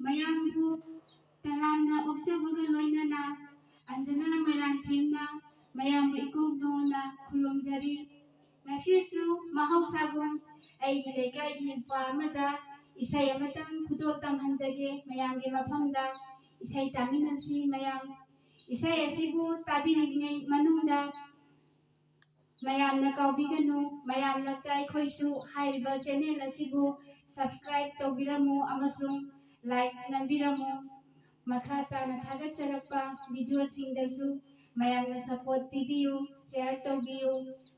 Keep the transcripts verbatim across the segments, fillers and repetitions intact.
ꯃꯌꯥꯝꯕꯨ ꯇꯔꯥꯝꯅ ꯑꯣꯛꯆꯕꯒ ꯂꯣꯏꯅꯅ ꯑꯟꯖꯅꯥ ꯃꯣꯏꯔꯥꯡꯊꯦꯝꯅ ꯃꯌꯥꯝꯕꯨ ꯏꯀꯣꯛ ꯅꯣꯟꯅ ꯈꯨꯔꯨꯝꯖꯔꯤ꯫ ꯉꯁꯤꯁꯨ ꯃꯍꯧꯁꯥꯒꯨꯝ ꯑꯩꯒꯤ ꯂꯩꯀꯥꯏꯒꯤ ꯏꯄꯥ ꯑꯃꯗ ꯏꯁꯩ ꯑꯃꯇꯪ ꯈꯨꯗꯣꯜ ꯇꯝꯍꯟꯖꯒꯦ꯫ ꯃꯌꯥꯝꯒꯤ ꯃꯐꯝꯗ ꯏꯁꯩ ꯇꯥꯃꯤꯟꯅꯁꯤ ꯃꯌꯥꯝ꯫ ꯏꯁꯩ ꯑꯁꯤꯕꯨ ꯇꯥꯕꯤꯔꯤꯉꯩ ꯃꯅꯨꯡꯗ ꯃꯌꯥꯝꯅ ꯀꯥꯎꯕꯤꯒꯅꯨ, ꯃꯌꯥꯝ ꯂꯛꯇ ꯑꯩꯈꯣꯏꯁꯨ ꯍꯥꯏꯔꯤꯕ channel ꯑꯁꯤꯕꯨ subscribe ꯇꯧꯕꯤꯔꯝꯃꯨ ꯑꯃꯁꯨꯡ like ꯅꯝꯕꯤꯔꯝꯃꯨ꯫ ꯃꯈꯥ ꯇꯥꯅ ꯊꯥꯒꯠꯆꯔꯛꯄ videoꯁꯤꯡꯗꯁꯨ ꯃꯌꯥꯝꯅ support ꯄꯤꯕꯤꯌꯨ, share ꯇꯧꯕꯤꯌꯨ꯫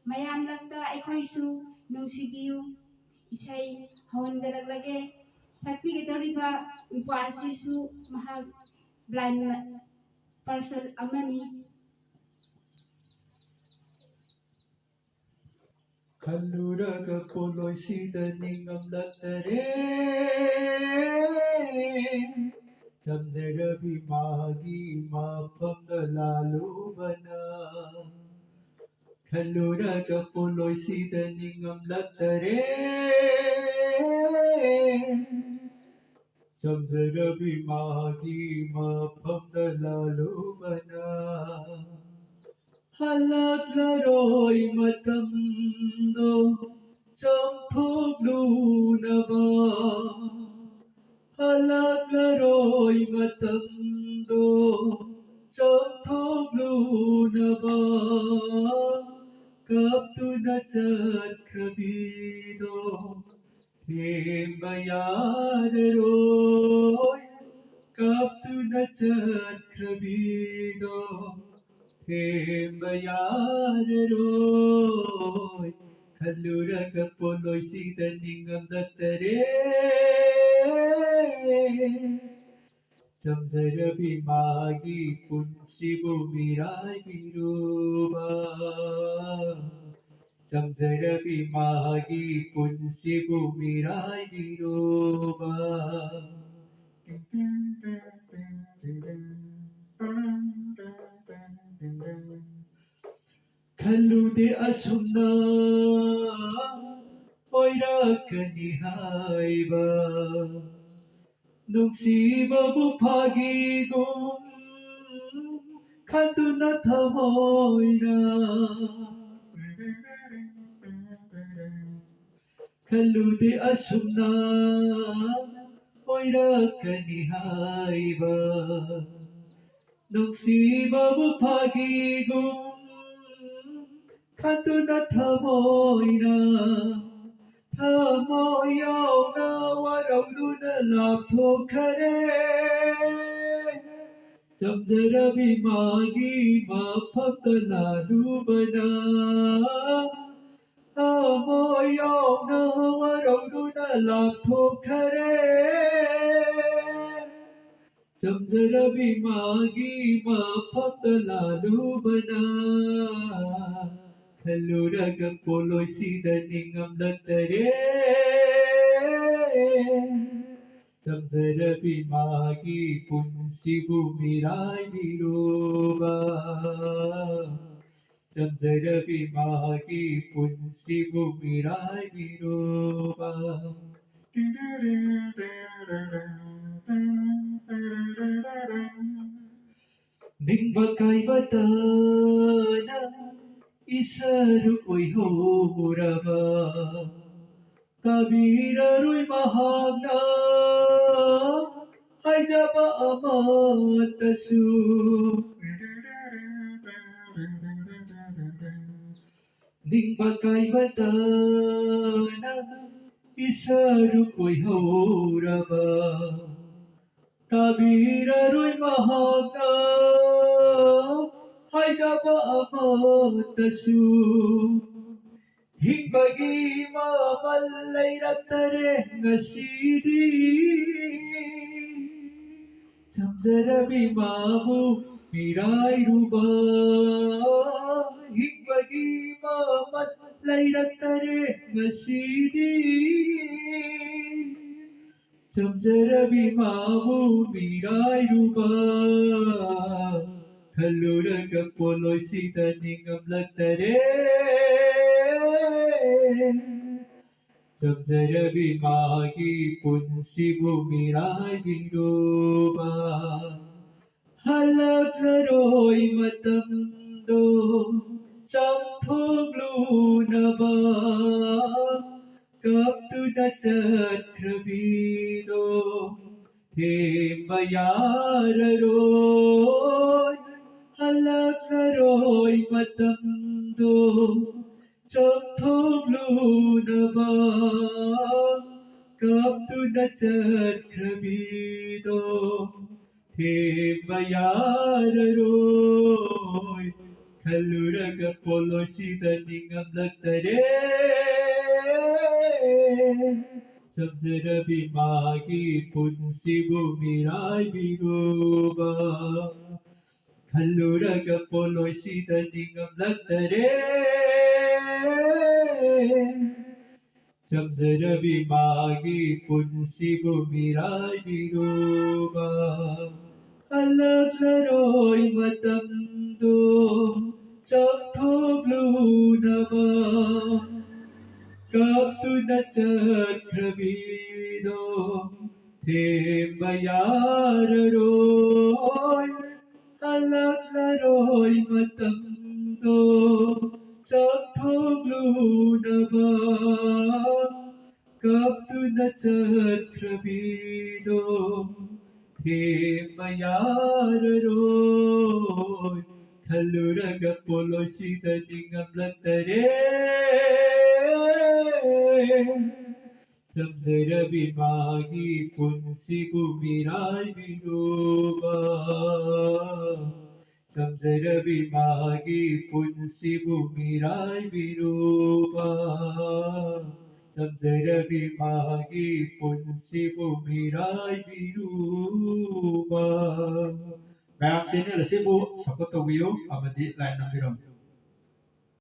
ꯃꯌꯥꯝ ꯂꯛꯇ ꯑꯩꯈꯣꯏꯁꯨ ꯅꯨꯡꯁꯤꯕꯤꯌꯨ꯫ ꯏꯁꯩ ꯍꯧꯍꯟꯖꯔꯛꯂꯒꯦ꯫ ꯁꯛꯄꯤꯒꯗꯧꯔꯤꯕ ꯅꯨꯄꯥ ꯑꯁꯤꯁꯨ ꯃꯍꯥꯛ blind person ꯑꯃꯅꯤ꯫ ꯈꯜꯂꯨꯔꯒ ꯄꯣꯠꯂꯣꯏꯁꯤꯗ ꯅꯤꯡꯉꯝꯂꯛꯇꯔꯦ꯫ ꯆꯝꯖꯔꯕꯤ ꯃꯥꯒꯤ ꯃꯐꯝꯗ ꯂꯥꯜꯂꯨꯕꯅ꯫ ꯈꯜꯂꯨꯔꯒ ꯄꯣꯠꯂꯣꯏꯁꯤꯗ ꯅꯤꯡꯉꯝꯂꯛꯇꯔꯦ꯫ ꯆꯝꯖꯔꯕꯤ ꯃꯥꯒꯤ ꯃꯐꯝꯗ ꯂꯥꯜꯂꯨꯕꯅ꯫ ꯍꯜꯂꯛꯂꯔꯣꯏ ꯃꯇꯝꯗꯣ ꯆꯥꯝꯊꯣꯛꯂꯨꯅꯕ꯫ ꯍꯜꯂꯛꯂꯔꯣꯏ ꯃꯇꯝꯗꯣ ꯆꯥꯝꯊꯣꯛꯂꯨꯅꯕ꯫ ꯀꯥꯞꯇꯨꯅ ꯆꯠꯈ꯭ꯔꯕꯤꯗꯣ ꯊꯦꯝꯕ ꯌꯥꯔꯔꯣꯏ꯫ ꯀꯥꯞꯇꯨꯅ ꯆꯠꯈ꯭ꯔꯕꯤꯗꯣ ꯊꯦꯝꯕ ꯌꯥꯔꯔꯣꯏ꯫ ꯈꯜꯂꯨꯔꯒ ꯄꯣꯠꯂꯣꯏꯁꯤꯗ ꯅꯤꯡꯉꯝꯂꯛꯇꯔꯦ꯫ ꯆꯝꯖꯔꯕꯤ ꯃꯥꯒꯤ ꯄꯨꯟꯁꯤꯕꯨ ꯃꯤꯔꯥꯏꯕꯤꯔꯨꯕ꯫ ꯆꯝꯖꯔꯕꯤ ꯃꯥꯒꯤ ꯄꯨꯟꯁꯤꯕꯨ ꯃꯤꯔꯥꯏꯕꯤꯔꯨꯕ꯫ ꯈꯜꯂꯨꯗꯦ ꯑꯁꯨꯝꯅ ꯑꯣꯏꯔꯛꯀꯅꯤ ꯍꯥꯏꯕ꯫ ꯅꯨꯡꯁꯤꯕꯕꯨ ꯐꯥꯒꯤꯒꯨꯝ ꯈꯟꯗꯨꯅ ꯊꯃꯣꯏꯅ ꯈꯜꯂꯨꯗꯦ ꯑꯁꯨꯝꯅ ꯑꯣꯏꯔꯛꯀꯅꯤ ꯍꯥꯏꯕ꯫ ꯅꯨꯡꯁꯤꯕꯕꯨ ꯐꯥꯒꯤꯒꯨꯝ ꯈꯟꯗꯨꯅ ꯊꯃꯣꯏꯅ ꯊꯃꯣꯏ ꯌꯥꯎꯅ ꯋꯥꯔꯧꯗꯨꯅ ꯂꯥꯞꯊꯣꯛꯈꯔꯦ꯫ ꯆꯝꯖꯔꯕꯤ ꯃꯥꯒꯤ ꯃꯐꯝꯗ ꯂꯥꯜꯂꯨꯕꯅ ꯊꯃꯣꯏ ꯌꯥꯎꯅ ꯋꯥꯔꯧꯗꯨꯅ ꯂꯥꯞꯊꯣꯛꯈꯔꯦ꯫ ꯆꯝꯖꯔꯕꯤ ꯃꯥꯒꯤ ꯃꯐꯝꯗ ꯂꯥꯜꯂꯨꯕꯅ ꯈꯜꯂꯨꯔꯒ ꯄꯣꯂꯣꯏꯁꯤꯗ ꯅꯤꯡꯉꯝꯂꯛꯇꯔꯦ꯫ ꯆꯝꯖꯔꯕꯤ ꯃꯥꯒꯤ ꯄꯨꯟꯁꯤꯕꯨ ꯃꯤꯔꯥꯏꯕꯤꯔꯨꯕ꯫ ꯆꯝꯖꯔꯕꯤ ꯃꯥꯒꯤ ꯄꯨꯟꯁꯤꯕꯨ ꯃꯤꯔꯥꯏꯕꯤꯔꯨꯕ꯫ ꯅꯤꯡꯕ ꯀꯥꯏꯕꯇꯅ ꯏꯁꯔꯨ ꯑꯣꯏꯍꯧꯔꯕ꯫ ꯇꯥꯕꯤꯔꯔꯣꯏ ꯃꯍꯥꯛꯅ ꯍꯥꯏꯖꯕ ꯑꯃꯠꯇꯁꯨ꯫ ꯅꯤꯡꯕ ꯀꯥꯏꯕꯇꯅ ꯏꯁꯔꯨ ꯑꯣꯏꯍꯧꯔꯕ꯫ ꯇꯥꯕꯤꯔꯔꯣꯏ ꯃꯍꯥꯛꯅ ꯍꯥꯏꯖꯕ ꯑꯃꯠꯇꯁꯨ꯫ ꯍꯤꯡꯕꯒꯤ ꯃꯃꯜ ꯂꯩꯔꯛꯇꯔꯦ ꯉꯁꯤꯗꯤ꯫ ꯆꯝꯖꯔꯕꯤ ꯃꯥꯕꯨ ꯃꯤꯔꯥꯏꯔꯨꯕ꯫ ꯍꯤꯡꯕꯒꯤ ꯃꯃꯜ ꯂꯩꯔꯛꯇꯔꯦ ꯉꯁꯤꯗꯤ꯫ ꯆꯝꯖꯔꯕꯤ ꯃꯥꯕꯨ ꯃꯤꯔꯥꯏꯔꯨꯕ꯫ ꯈꯜꯂꯨꯔꯒ ꯄꯣꯂꯣꯏꯁꯤꯗ ꯅꯤꯡꯉꯝꯂꯛꯇꯔꯦ꯫ ꯆꯝꯖꯔꯕꯤ ꯃꯥꯒꯤ ꯄꯨꯟꯁꯤꯕꯨ ꯃꯤꯔꯥꯏꯕꯤꯔꯨꯕ꯫ ꯍꯜꯂꯛꯂꯔꯣꯏ ꯃꯇꯝꯗꯣ ꯆꯪꯊꯣꯛꯂꯨꯅꯕ꯫ ꯀꯞꯇꯨꯅ ꯆꯠꯈ꯭ꯔꯕꯤꯗꯣ ꯊꯦꯝꯕ ꯌꯥꯔꯔꯣꯏ꯫ ꯍꯜꯂꯛꯂꯔꯣꯏ ꯃꯇꯝꯗꯣ ꯆꯪꯊꯣꯛꯂꯨꯅꯕ꯫ ꯀꯞꯇꯨꯅ ꯆꯠꯈ꯭ꯔꯕꯤꯗꯣ ꯊꯦꯝꯕ ꯌꯥꯔꯔꯣꯏ꯫ ꯈꯜꯂꯨꯔꯒ ꯄꯣꯠꯂꯣꯏꯁꯤꯗ ꯅꯤꯡꯉꯝꯂꯛꯇꯔꯦ꯫ ꯆꯝꯖꯔꯕꯤ ꯃꯥꯒꯤ ꯄꯨꯟꯁꯤꯕꯨ ꯃꯤꯔꯥꯏꯕꯤꯔꯨꯕ꯫ ꯈꯜꯂꯨꯔꯒ ꯄꯣꯠꯂꯣꯏꯁꯤꯗ ꯅꯤꯡꯉꯝꯂꯛꯇꯔꯦ꯫ ꯆꯝꯖꯔꯕꯤ ꯃꯥꯒꯤ ꯄꯨꯟꯁꯤꯕꯨ ꯃꯤꯔꯥꯏꯕꯤꯔꯨꯕ꯫ ꯍꯜꯂꯛꯂꯔꯣꯏ ꯃꯇꯝꯗꯣ ꯆꯪꯊꯣꯛꯂꯨꯅꯕ꯫ ꯀꯞꯇꯨꯅ ꯆꯠꯈ꯭ꯔꯕꯤꯗꯣ ꯊꯦꯝꯕ ꯌꯥꯔꯔꯣꯏ꯫ ꯍꯜꯂꯛꯂꯔꯣꯏ ꯃꯇꯝꯗꯣ ꯆꯪꯊꯣꯛꯂꯨꯅꯕ꯫ ꯀꯞꯇꯨꯅ ꯆꯠꯈ꯭ꯔꯕꯤꯗꯣ ꯊꯦꯝꯕ ꯌꯥꯔꯔꯣꯏ꯫ ꯈꯜꯂꯨꯔꯒ ꯄꯣꯠꯂꯣꯏꯁꯤꯗ ꯅꯤꯡꯉꯝꯂꯛꯇꯔꯦ꯫ ꯆꯝꯖꯔꯕꯤ ꯃꯥꯒꯤ ꯄꯨꯟꯁꯤꯕꯨ ꯃꯤꯔꯥꯏꯕꯤꯔꯨꯕ꯫ ꯆꯝꯖꯔꯕꯤ ꯃꯥꯒꯤ ꯄꯨꯟꯁꯤꯕꯨ ꯃꯤꯔꯥꯏꯕꯤꯔꯨꯕ꯫ ꯆꯝꯖꯔꯕꯤ ꯃꯥꯒꯤ ꯄꯨꯟꯁꯤꯕꯨ ꯃꯤꯔꯥꯏꯕꯤꯔꯨꯕ꯫ ꯃꯌꯥꯝ ꯆꯦꯅꯦꯜ ꯑꯁꯤꯕꯨ ꯁꯞꯄꯣꯔꯠ ꯇꯧꯕꯤꯌꯨ ꯑꯃꯗꯤ ꯂꯥꯏꯛ ꯅꯝꯕꯤꯔꯝꯃꯨ꯫